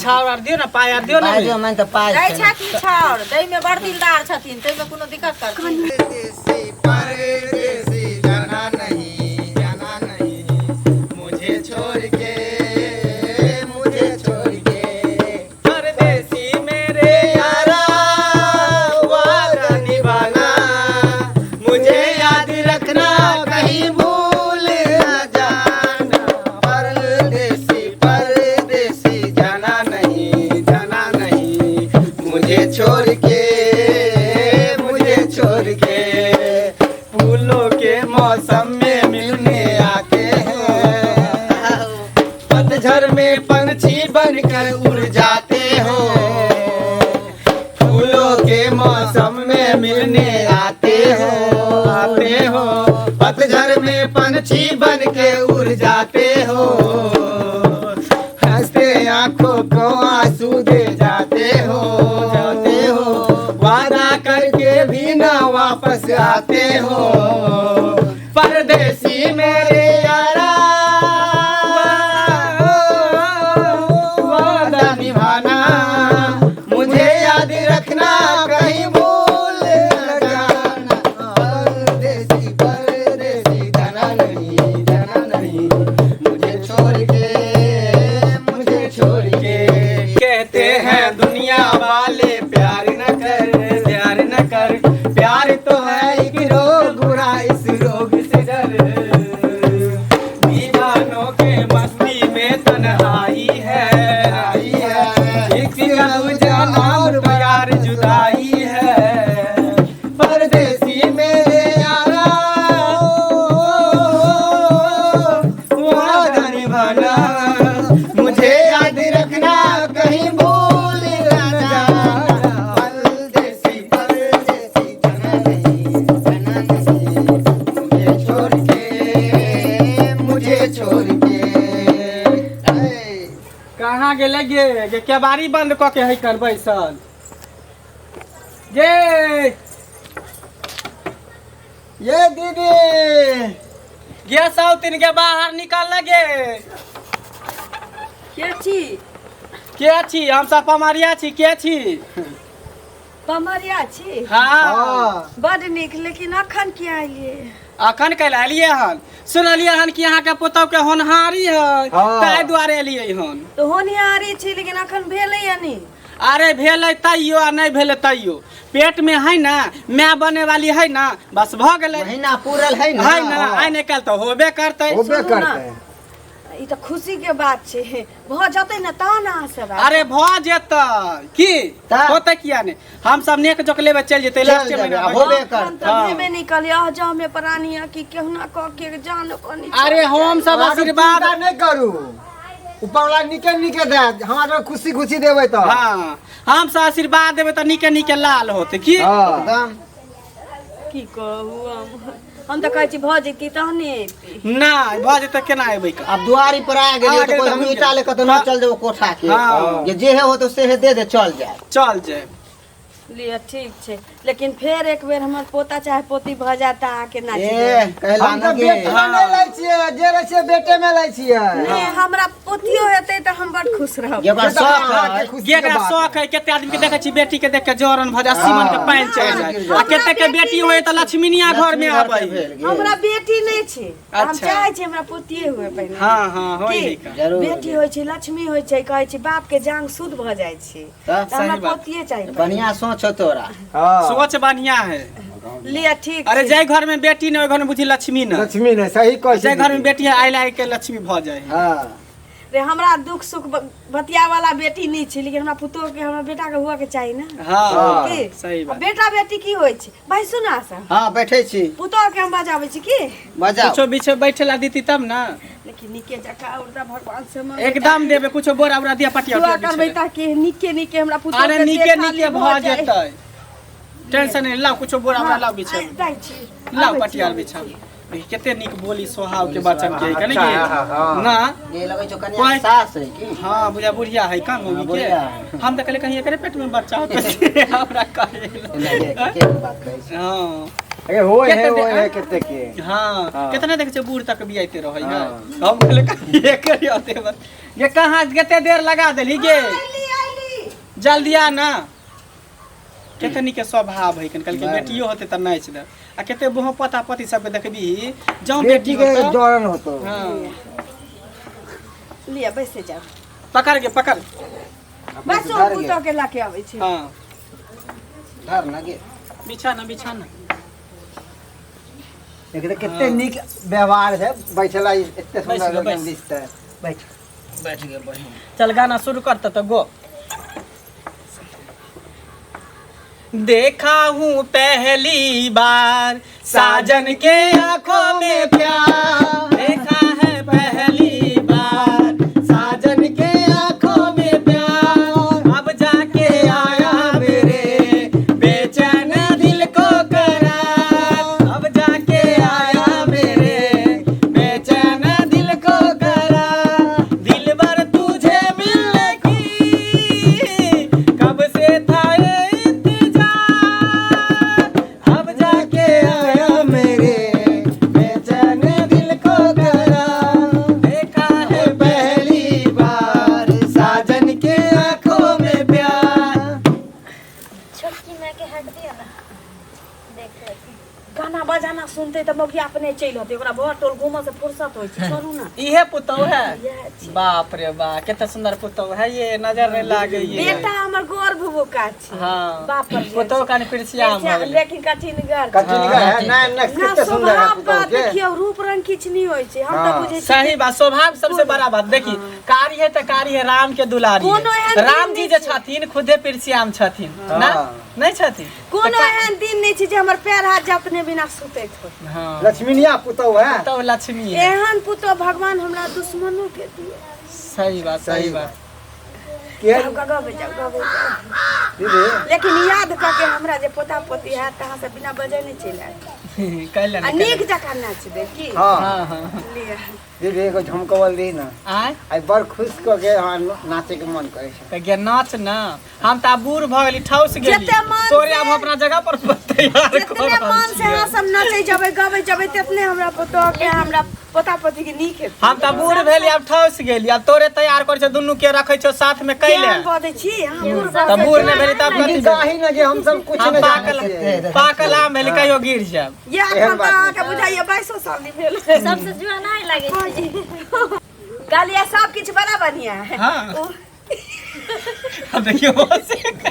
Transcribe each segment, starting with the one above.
छाउर आर दियौ ने, पाइ आर दियौ ने। पाइ दियौ, मन तऽ पाइ दै छै ने। छथिन छाउर, दैमे बड़ दिलदार छथिन, ताहिमे कोनो दिक्कत करथिन? परदेसी परदेसी जाना नहीं, जाना नहीं, मुझे छोड़ के, मुझे छोड़ के। परदेसी मेरे यारा वादा निभाना, मुझे याद रखना, कहीं भूल न जाना। परदेसी परदेसी जाना नहीं, जाना नहीं, मुझे छोड़ के, मुझे छोड़ के। फूलों के मौसम में मिलने आते हैं, पतझड़ में पंछी बनकर उड़ जाते हो। फूलों के मौसम में मिलने आते हो, आते हो, पतझड़ में पंछी बन के उड़ जाते हो। हंसते आंखों को आंसू दे जाते हो, जाते हो, वादा करके भी ना वापस आते हो। परदेसी मेरे यारा वादा निभाना, मुझे याद रखना, कहीं भूल न जाना। परदेसी परदेसी जाना नहीं, जाना नहीं, मुझे छोड़ के, मुझे छोड़ के। कहते हैं दुनिया वाले प्यार न कर, प्यार न कर, प्यार तो है एक रोग बुरा, इस रोग से डर। दीवानों के मस्ती में तन्हाई है, आई है, एक दूजा नाम प्यार जुदाई है। परदेसी मेरे यारा वादा निभाना, मुझे याद रखना, कहीं भूल न जाना। परदेसी परदेसी जाना नहीं, जाना नहीं, मुझे छोड़ के, मुझे छोड़ के। ऐ। कहाँ गेलै गे? गे केबाड़ी बंद कऽ के है कर बैसल गे। ये दीदी गे साउतिन के बाहर निकल लगे। के छी? के छी? हम सब पमरिया छी। के छी? पमरिया छी? हाँ। हाँ। बड नीक, लेकिन अखन किया एलियै? अखन कैला एलियै हन? सुनलियै हन कि अहाँके पुतहु के होनहारी है। हाँ। ताहि दुआरे एलियै हन। तऽ होनिहारी छी, लेकिन अखन भेलैया नहि। अरे भेलै तैयो आ नहि भेलै तैयो, पेट में है ना, माय बने वाली है ना, बस भऽ गेलै। महीना पूरल है ना। है ना, आइ नहि काल्हि तऽ होबे करतै। होबे सुनू ना। करतै। ई तऽ खुशी के बात छै, भऽ जेतै ने तहन अहाँ सब आयब। अरे भऽ जेतै की। तऽ? होतै किया नहि? हम सब नेक जोक लेबै, चलि जेतै चलि लास्टे जेबै, महीना आ पर। होबे अखन करतै। तऽ हाँ। भेबे नहि कलियै, अह जाउ हमे प्राणी यऽ कि केहुना कऽ के जान कनि। अरे हम सब अहाँके आशीर्वाद चिंता नहि करू, ऊपर वाला नीके नीके देत, हमरा सबके खुशी खुशी देबै तऽ। हाँ, हम सब आशीर्वाद देबै तऽ नीके नीके लाल होतै की। हाँ। एकदम। की कहू, हम तऽ कहै छी भऽ जेती तहने अयती। नहि भऽ जेतै, केना एबै का? आब दुआरी पर आ गेलियै आ तऽ गेल कोइ तऽ हम हम ईटा लेके तऽ नहि चल जेबो कोठा के। हाँ। जे जे हे होतो से दे दे, चल जाए। चल जाए। लिअ, ठीक छै, लेकिन फेर एक बेर हमर पोता चाहे पोती भऽ जायत तऽ अहाँके नाच ए देब। कहला हम न तऽ गे। बेटी में नहि लै छियै, जे लै छियै बेटे में लै छियै। नहि, हमरा पोतियो हेतै तऽ हम बड खुश रहब। जे ओकरा से तऽ शौक अहाँके है। खुशी के जेकरा बात शौक है, कते आदमी के देखै छी बेटी के देख के जरन भऽ जाय, सीमन के पानि चढ़ि जाय, आ कते के बेटी होय तऽ लक्ष्मीनिया घर में लक्ष्मी आबै। के भेल गे। हमरा बेटी नहि छै, हम अच्छा। चाहै छी हमरा पोतिये हुए पहिने। हाँ हाँ, होय की? है का। जरूर। बेटी होइ छै लक्ष्मी होइ छै, कहै छै बाप के जांग शुद्ध भऽ जाइ छै। तऽ तऽ हमरा सही बात। पोतिये चाही पहिने। बढ़िया सोच हो तोरा। हाँ। सोच बढ़िया है। लिअ, ठीक अरे छै। जाहि घर में बेटी ने, ओहि घर में बुझी लक्ष्मी ने। लक्ष्मी नहि, सही कहै छी जाहि घर में दीदी। बेटी है, आइ लाइ के लक्ष्मी भऽ जाय है। हाँ। रे हमरा दुख सुख बतिया वाला बेटी नहीं छै, लेकिन हमरा पुतोह के, हमरा बेटा के हुआ के चाही ने। हाँ। की? सही आ बात। बेटा बेटी की होइ छै भाई? सुना सब। हाँ, बैठे छी। पुतोह के हम बजाबै छी की? बजाओ। कुछो बीछे बैठे ला दीती तब ना। लेकिन नीके जकाँ उर्दा भगवान से मांगै। एकदम देबे, कुछो बोरा उरा दिया, पटिया दुआ उटिया करबै बिछेला। ताकि नीके नीके हमरा पुतोह अरे के नीके देखा नीके ली भऽ जाय। जेतै, टेंशन नहि। लाउ कुछो बोरा उरा लाउ बिछे। दै छी। लाउ आबै छी, पटिया आबै बिछाउ। छी। देखी, कते नीक बोली स्वभाव के बचन के कने अच्छा, हाँ, हाँ। ना। ये लगै छौ कनिया कोइ- सास है की? हाँ, बुझा बुढ़िया है का मौगी हाँ, के। बुढ़िया है। हम तऽ कहले कहीं एकरे पेट में बच्चा होतै, हमरा कहे नहि, के बात कहै छी। हाँ। अरे होय है केते होय है केते के। हाँ हाँ। कितना देखे छै बूढ़ तक बियाते रहै है। हाँ। हम कहले ये करियते बस ये कहाँ कते देर लगा देली गे। जल्दी आ ना। कते नीक स्वभाव है कन कहलकै बेटियो होते त नाचि दे आ कते बहु पता पति सबके देखबी जौं बेटी के होतौ। जरन होतो। हाँ लिअ बैसे जाउ। पकड़ के पकड़ बस ओ पुतोह के लऽ के अबै छी। हाँ धर ना गे। बिछा ना बिछा ना। देख त कते नीक व्यवहार है बैठला एते बैस सुंदर गो, बैस। दिखता है। बैठ बैठ गए बढ़िया। चल गाना शुरू कर त गो। देखा हूँ पहली बार साजन के आंखों में प्यार, देखा है पहली बार साजन के आंखों में प्यार, अब जाके आया मेरे बेचैन दिल को करार, अब जाके आया मेरे बेचैन दिल को करार, दिल भर तुझे मिलने की कब से था ये इंतजार, अब जाके आया मेरे बेचैन दिल को करार, देखा है पहली बार साजन के आंखों में प्यार। छोटकी माय के हट दिया ना देख रहे। गाना बजाना सुनते तऽ मौगी अपने चलि होते, ओकरा भर टोल घूमऽ से फुर्सत होइ छै। छोड़ू ना। इहे पुतौ है। इएह छी। बाप रे बा कितना सुंदर पुतौ है, ये नजर नहीं लागे ये। बेटा हमर गोर भुभुका छै। हाँ बाप पर गेल पुतौ छै। कान पिरसिया भऽ गेलै। लेकिन कठिनगर छै। कठिन है ना ना ना कितने सुंदर है स्वभाव पुतोह बात के। देखियौ रूप रंग किछु नहीं होइ छै। हम तऽ हाँ। बुझै छी सही बात, स्वभाव सबसे बड़ा बात। देखी कारी है तऽ कारी है, राम के दुलारी है। कोनो एहन दिन राम जी नहि जे छै। छथिन खुदे पिरसियाम छथिन ना हाँ। नहीं छथिन। कोनो एहन दिन नहि छै जे हमर पैर हाथ जतने बिना सुतैत हो। हाँ लक्ष्मीनिया पुतोह है। पुतौ लक्ष्मी है। एहन पुतोह भगवान हमरा दुश्मनो के दिए। सही बात सही सही बात। के जाउ गबै जाउ गबै जाउ। दीदी लेकिन याद कऽ के हमरा जे पोता पोती हैत तऽ अहाँ सब बिना बजै नहि चलि आयब। कैले आ ना नीक जकाँ नाच देब की। हाँ हाँ हाँ लिअ। दीदी एगो झमकवल दी ना। आय आई बड़ खुश कऽ के हाँ नाचे के मन करे छै। तऽ गे नाच ना, हम तऽ आब बूढ़ भऽ गेली ठौस गेली। जते मन तोरे से- आब अपना जगह पर तैयार कऽ जितने रहल मन से छियै। अहाँ सब नचै जेबै गबै जेबै तितने हमरा पुतोह के हमरा पोता पोती के नीक हेतै। हम तऽ बूढ़ भेली आब ठौस गेली, आब तोरे तैयार करै छौ दुनू के रखै छौ साथ में कैले। केहन बजै छी अहाँ बूढ़ तऽ बूढ़ नहि भेली तब कथी दीदी भेली? काही ना जे हम सब कुछ हम नहीं पाकल जानै छियै। पाकल आम भेली कहियो गिर जायब। ये एहन एखन तऽ बात अहाँके बुझाइए 22 साल नहि भेल। सबसे जुआना लागे छै। कहलियै सब किछु बड़ा बढ़िया है। हाँ। अब देखियौ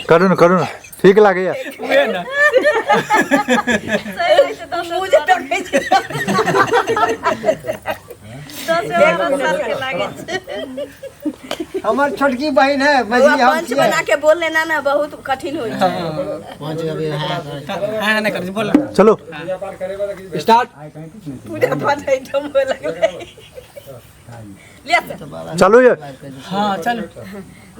करू न करू न ठीक लागैया। उहे ना। सही होइ छै 10 मुँह जे तकै छै। 10 साल के लागे छै। हमर छोटकी बहिन है मझली हम पंच छियै। बना के बोल लेना ना बहुत कठिन होइ छै। हाँ नहीं कर बोल। चलो स्टार्ट। पूजा पाठ आइटम होए लगलै। लिअ से। चलू ये। हाँ चल।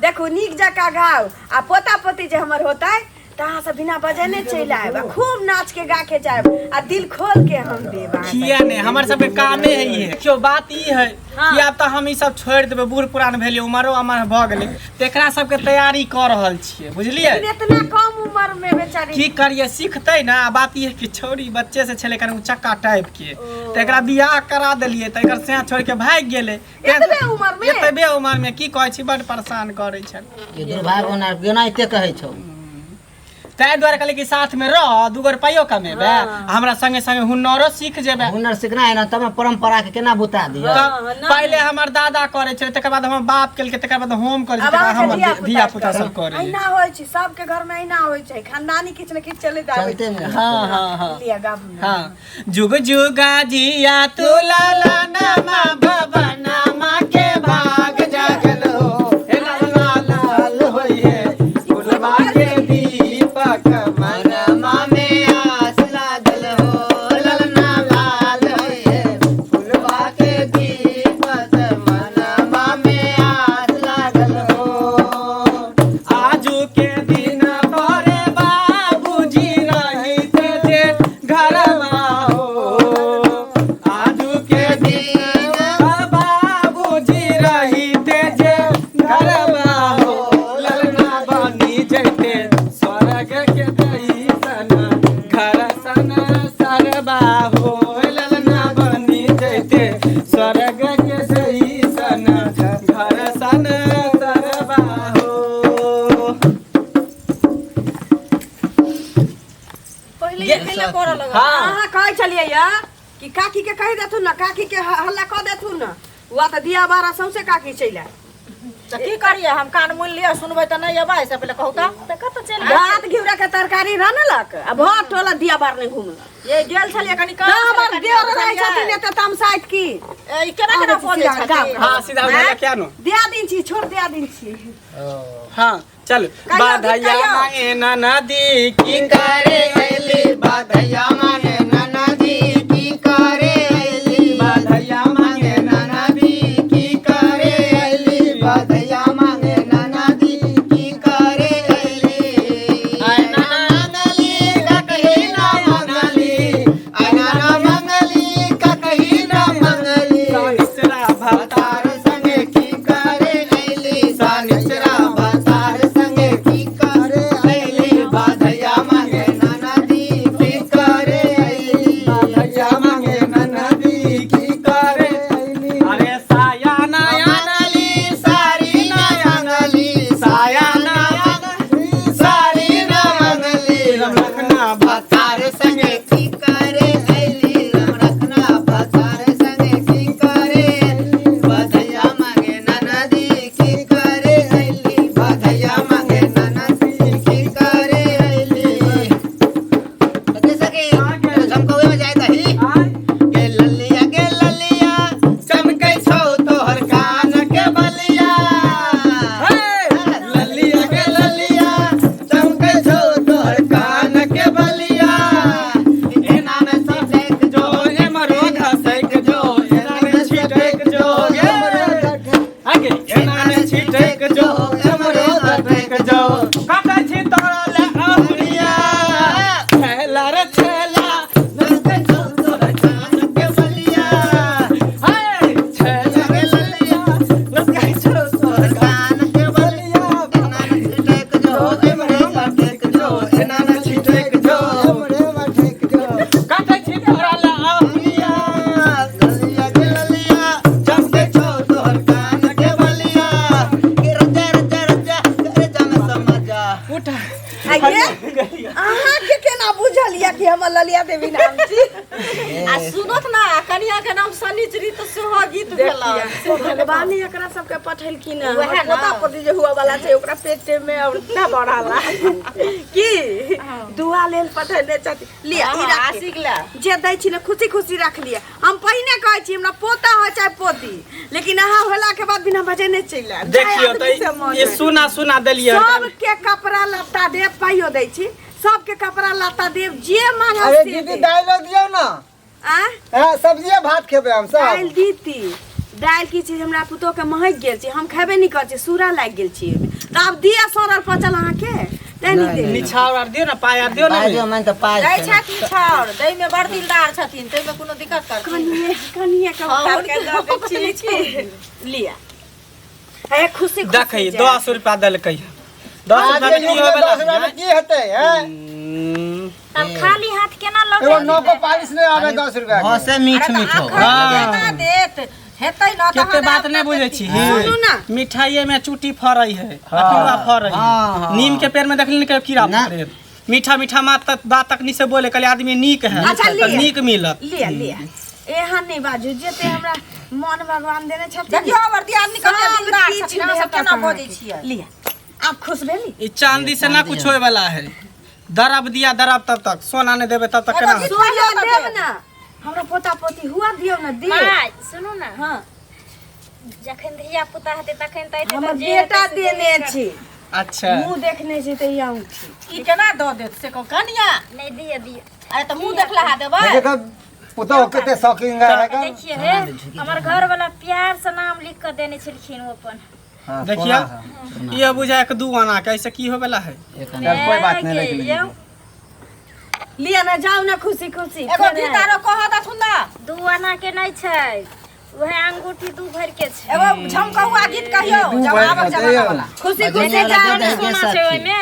देखू नीक जकाँ गाउ आ पोता पोती जे हमर होतै तऽ अहाँ सब बिना बजेने चलि आयब आ खूब नाच के गा के जायब आ दिल खोल के हम देब अहाँ किया नहीं, हमर सबके कामे है ये। क्यों बात ई है कि आब तऽ हम ई सब छोड़ि देबै, बूढ़ पुरान भेलियै उमरो हमर भऽ गेलै तऽ एकरा सबके तैयारी कऽ रहल छियै बुझलियै। लेकिन इतना कम उम्र में बेचारी की करिए सीखतै ना। बात ई है कि छौड़ी बच्चे से छलै कनि उचक्का टाइप के, तऽ एकरा बियाह करा देलियै तऽ एकर सैं छोड़ि के भागि गेलै। एतबे उम्र में? एतबे उम्र में की कहै छी बड परेशान करै छल। ये दुर्भाग्य होना एनाहिते कहै छौ। ताहि दुआरे कहलियै कि साथ में रह दूगो रुपैयो कमेबै आ हमरा संगे संगे हुनरो सीख जेबै। हुनर सीखना है ना तब ने परंपरा के केना बुता दियौ। तब पहिले हमर दादा करै छलै तकर बाद हमर बाप केलकै तकर बाद हम करै आब छियै, तकर बाद अहाँके हमर धिया धिया पुता सब करै। अहिना होइ छै सबके घर में, अहिना होइ छै खानदानी किछु ने किछु चलैत आबै चलते छै। ने। हाँ हाँ हाँ लिअ गाबू ने। हाँ जुग जुगा जिया तू लाला नामा बाबा नामा के भाग जागल हो, हे लाला लाल होइए फुलवा के दीपक मनमा में आस लागल हो, ललना लाल होइए फुलवा के दीपक मनमा में आस लागल हो। आजू के दिन तोरे बाबूजी रहिते जे घरमा हो, आजू के दिन बाबूजी रहिते पहिले करऽ लगल। हाँ। अहाँ कहै छलियै या कि काकी के कहि देथुन ना, काकी के हल्ला कऽ देथुन ना, हुआ तऽ दिया बारा सौंसे काकी चलि आयत। तऽ की करियै हम कान मुनि लिअ सुनबै तऽ नहि अबै से पहिले कहू तऽ। तऽ कतऽ चलि भात घिउरा के तरकारी रानलक आ भर टोला दिया बार नहि घुमलक। ये गेल छलियै कनि तऽ काम हमर छलै कनि, देवर रहै बुझलियै? छथिन एते तमसाइत की ए, ई केना केना बजै सीधा छथिन? हाँ सीधा उठा क्या नो। दिया दिन छी, छोड़ दिया दिन छी। हाँ चल। कहियो गीत बाधैया कहियो। मांगे नदी की करे अइली बाधैया मांगे ननदी की करे अइली बाधैया मांगे ननदी की करे अइली बाधैया मांगे ननदी की करे अइली। आइना मंगली का कहीं ना मंगली, आइना ना मंगली का कहीं ना मंगली, सानिसरा भतार संगे की करे अइली, सानिसरा भतार संगे की करे अइली, बाधैया मांगे ननदी की करे अइली, बाधैया मांगे ननदी की करे अइली। अरे साया नया मंगली सारी ना मंगली, साया ना मंगली सारी ना मंगली, राम रखना भतार संगे की करे अइली, राम रखना भतार संगे की करे अइली, बाधैया मांगे ननदी की करे अइली, बाधैया मांगे ननदी की करे अइली। अरे सखी, झमकौए में जाय दही। गे ललिया गे ललिया चमकै छौ तोहर कान के बलिया, ललिया गे ललिया चमकै छौ तोहर कान के बलिया, एना में सटैक जो एमरो घसैक जो एना में छिटैक जो आगे एना में छिटैक जो एमरो घसैक जो काटै छी तोरा ले अहुरिया छैला रे छैला चमकै छौ तोहर कान के बलिया, हे छैला रे ललिया लसकै छौ तोहर कान के बलिया, एना में छिटैक जो एमरो घसैक जो एना में छिटैक जो एमरो घसैक जो काटै छी तोरा ले अहुरिया ललिया गे ललिया चमकै छौ तोहर कान के बलिया, के रजा रजा रजा करे जामे समझा। उठ आइये अहाँके केना बुझल या कि हमर ललिया देवी नाम छी? आ सुनत ना कनिया के नाम शनिचरी तऽ सेहो गीत भेल। भगवान एकरा सबके पठेलखिन हँ। वएह हमर ना। पोता पोती जे हुआ वाला छै ओकरा पेटे में और ना बढ़ाला की दुआ लेल पठेने छथिन। लिअ ई राख आशिक ला जे दै छी ने खुशी खुशी रख लिअ। हम पहिने कहै छी हमरा पोता हो चाहे पोती, लेकिन अहाँ होला के बाद बिना बजेने चलि आयब। जाहि देखियो आदमी से तऽ मन ये होय। सुना सुना देलियै। सबके कपड़ा लत्ता देब, पाइयो दै छी, सबके कपड़ा लत्ता देब, जे मांगब अरे से दीदी देब। दालि दियौ ना। आँ? हाँ, सब्जिए भात खेबै हम सब। दालि दीती, दालि की चीज हमरा पुतोह के महकि गेल छै, हम खेबे नहि करै छी, सूरा लागि गेल छी ओहिमे। तऽ आब दिअ सड़ल पचल अहाँके तैं नहि देब। निछावर आर दियौ ने, पाइ आर दियौ ने। पाइ दियौ, मन तऽ पाइ दै छै। छथिन छाउर, दै में बड़ दिलदार छथिन, ताहिमे कोनो दिक्कत करथिन। कनिए कनिए के हाँ, उतार के हुनके दऽ दै छी। लिअ हे खुशी खुशी देखै जायब। 10 रुपया देलकै। 10 आज रुपया के में की युग में होय 10 रुपया वाला में की हेतै हैं? तब खाली हाथ केना एगो लौटै? नौको पालिश नहि आबै 10 रुपया के। हँसे मीठ मीठ हो। केना देत हेतै ना कते तहन बात नहि बुझै छी। सुनू ना। मिठाइये में चूटी फरै है, कीड़ा फरै है। नीम के पेड़ में देखली ने कीड़ा ना। फरै है। मीठा मीठा मात बात तकनी से बोले कहले आदमी नीक है अच्छा, तऽ लिअ। नीक मिलत। लिअ लिअ एहन नहि बाजू, जते हमरा मन भगवान देने छथिन। देखियौ हमर दियादनी कते सब दिलदार किछु छथिन, अहाँ सब भेटत केना बजै अहाँके। छियै। लिअ आब खुश भेली? ई चांदी से ना कुछ होय वाला है। दरब दिया दरब तब तक सोना नहीं देबे तब तक केना होतै? सोना देब ना, हमरा पोता पोती हुआ दियौ ना दियौ। माय सुनू ना, हाँ जखन धिया पुता हेतै तखन तऽ एतै हमर तऽ जे बेटा हेतै से देने देबे छी। अच्छा मुँह देखने छी तऽ ई औंठी ई केना दऽ देत से कहू कनिया? नहीं दिअ दिअ। अरे तऽ मुँह देखला हा देबै। देखो पुतोह कते शौकीन है। देखिए हे हमर घर वाला प्यार से नाम लिख के देने छलखिन ओ अपन। देखिए ये बुझाय के 2 आना के ऐसे की होय वाला है? कोई बात नहीं, रख लीजिए। लिअ ना जाउ ना खुशी खुशी। एगो गीत आरो कह देथुन ना। 2 आना के नहीं छै, वएह अंगूठी 2 भर के छै। एगो झमकौआ गीत कहियौ जब आबक जमाना वाला। खुशी खुशी जाउ ना, सोना छै ओहिमे।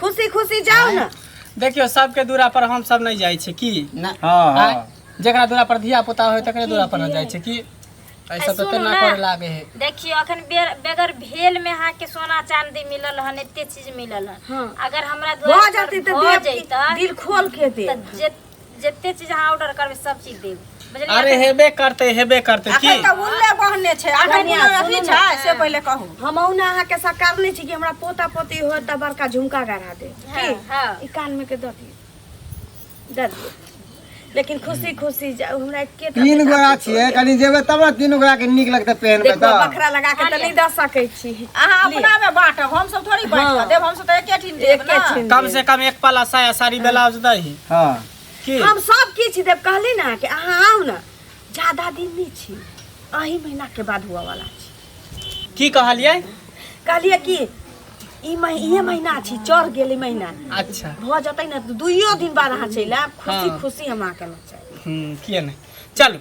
खुशी खुशी जाउ ना। देखियो सबके दूरा पर हम सब नहीं जाइ छै की? ना। हाँ हाँ जेकरा दूरा पर धिया पुता होय तकरे दूरा पर न जाइ छै की? ऐसा तो सुनू केना ना। करे लागे है। देखियो अखन बेगर भेल में अहाँ के सोना चांदी मिलल हन, एते चीज मिलल हन। अगर हमरा भऽ द्वार जेतै पर तऽ भऽ देब, जैतै दिल खोल के देब। तऽ जे जते चीज अहाँ ऑर्डर करबै सब चीज देब, बुझलियै? अरे हेबे करते, हेबे करते की। अखन तऽ उनले बहने छै, अखन कनिया, उनले अथी सुनू छै से पहिले कहू। हम औना अहाँके सकार नहि छी कि हमरा पोता पोती होत तऽ बड़का झुमका गढ़ा देब की? हाँ। ई कान में के दऽ दियौ, दऽ दियौ, लेकिन खुशी खुशी जाउ। हमरा एके तीन गोरा छियै, कनि जेबै तब ने तीन गोरा के नीक लगतै पहिनबै। देखो तऽ बखरा लगा के तऽ नहि दऽ सकै छी। अहाँ अपना मे बाँटब, हमसब थोड़ी बाँटि कऽ देब, हमसब तऽ एके ठीन देब एके ने। ठीन कम से कम एक पला साया साड़ी ब्लाउज दही हाँ की? हम सब किछु देब, कहली ना कि अहाँ आउ ने, ज्यादा दिन नहि छी, अही महीना के बाद हुआ वाला छी। की कहलियै? कहलियै कि ई इहे महीना छी, चढ़ गेल ई महीना। अच्छा। भऽ जेतै ने तऽ दुइयो दिन बाद अहाँ चलि आयब, खुशी हाँ। खुशी हम अहाँके नचायब। किया नहीं, चलू।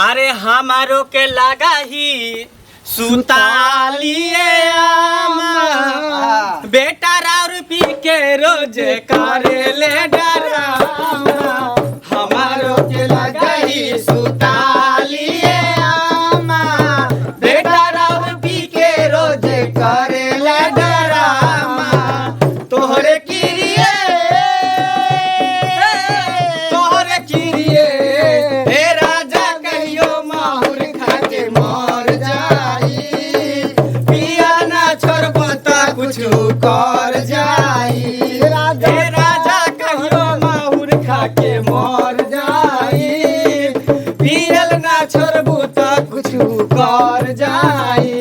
अरे हमारो के लगा ही सुतालिए आमा, बेटा राउर पी के रोज करे ले डरामा। हमारो के लगा ही सुतालिए आमा, बेटा राउर पी के रोज करे ले डरामा। तोहरे किरिए, तोहरे किरिए हे राजा, कहियो माहुर खाके मर जाई, पिया ना छोड़ब त कुछु कर जाई। हे राजा कहियो माहुर खाके मर जाई, पियल ना छोड़बू त कुछु कर जाई।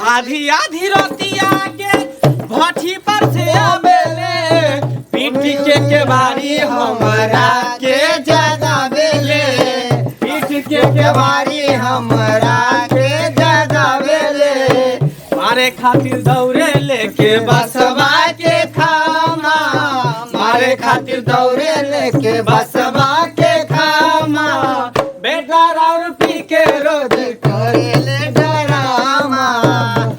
आधी आधी रोतिया के भट्ठी पर से आबेले, पीट के केवारी हमरा के जगावेले, पीट के केवारी हमरा के जगावेले। मारे खातिर दौड़े लेके बसवा के खामा, मारे खातिर दौड़े लेके बसवा के खामा। बेटा राउर पी के रोज करेले डरामा,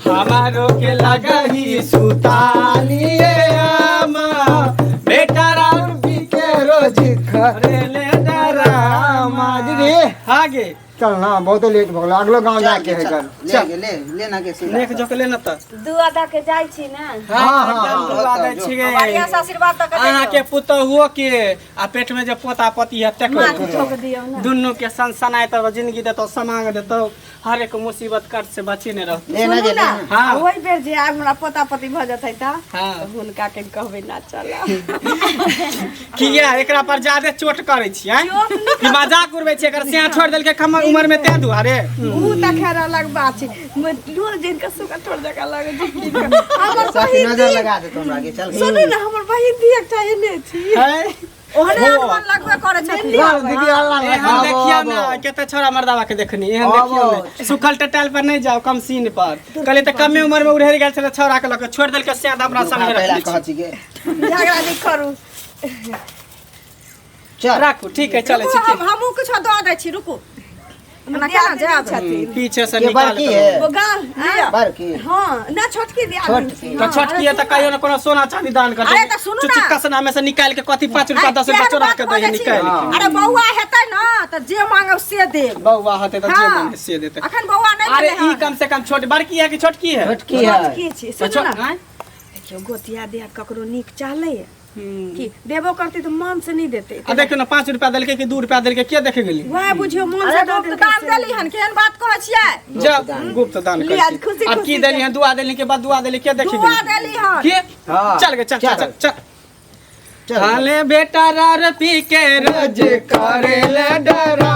हमारो के लगा ही सुतालिए आमा, बेटा राउर पी के रोज करेले डरामा। दीदी आगे चल ना, बहुत लेट भऽ गेल, अगलो गाँव जाके है कर। ले गे, ले ले ना के सीधा। लेख जोक ले ना तऽ। दू आधा के जाइ छी ना। हाँ, हाँ, एकदम दुआ दै छियै। बढ़िया से आशीर्वाद दऽ के अहाँ के जइयौ। पुतहुओ के आ पेट में जे पोता पोती है तकरो माथ ठोक दियौ ना। दुनू के सनसनाय तब जिंदगी देतौ, समांग देतौ, हर एक मुसीबत कट से बची नहीं रहतौ। ले ना सुनू गे, ले ना, ना। हाँ। ओहि बेर जे आब हमरा पोता पोती भऽ जेतै तऽ हाँ। हुनका के कहबै ना चला। किया एकरा पर ज्यादा चोट करै छियै? ई मजाक उड़बै छियै, एकर सिया छोड़ि देलकै कम उम्र में तें दुआरे। ऊ तऽ खैर अलग बात छै, लोल जिनका सुगा ठोर जकाँ लागै छै की कहब। हमर सबके बहिन नजर दी लगा देतौ हमरा के, चल। सुनू ना, हमर बहिन दी एकटा एने छी। है? ओहने अनुमान लगबे करै छथिन। दीदी अल्लाह एहन देखियौ ना, कते छोरा मर्दावा के देखनी, एहन देखियौ ने। सुखल टटाल पर नहीं जाओ, कम सीन पर। कहलियै तऽ कमे उम्र में उड़ेर गेल छलै छौड़ा के लऽ के, छोड़ि देलकै सिया तऽ अपना संगे पहिला रखने कहै छी। छी गे। झगड़ा नहि करू। चल राखू, ठीक है, चलै रुकू, छी। हम हमहूँ किछो दऽ दै छी, रुकू। हमरा केना जायब? छथिन पीछे से के निकाल बड़की के है? ओ गाल लिअ। बड़की हाँ ना, छोटकी दियादिनी छी। तऽ छोटकी है तऽ कहियो ने कोनो सोना चांदी दान कर अरे तऽ सुनू ना। कसना में से निकाल के कथी 5 रुपया 10 रुपया केहन चोरा बात के दही बजै छी? निकाल के। अरे बौआ हेतै ना तऽ जे मांगब से देब। बौआ हेतै तऽ जे हाँ। मांगे से देतै। अखन बौआ नहि अरे भेलै ई हन। कम से कम छोट बड़की है कि छोटकी है? छोटकी है। छोटकी छी। तऽ सुनू छोट ना, आँय? देखियौ गोतिया दिया ककरो नीक चाहलै कि देबो करतै तऽ मन से नहि देतै। आ देखियौ ने, 5 रुपया देलकै कि 2 रुपया देलकै, के देखे गेली? वएह बुझियौ मन अरे से दऽ गुप्त देलकै दान से। देली हन, केहन बात कहै छियै? जा गुप्त दान लिया, कर खुशी अब की खुशी देली हन? दुआ देली के बाद दुआ देली, के देखे दुआ गेली? देली हन। के हाँ। चल गे, चल चल चल चल। चल। हाले बेटा रार पी के रोज करेले डरामा।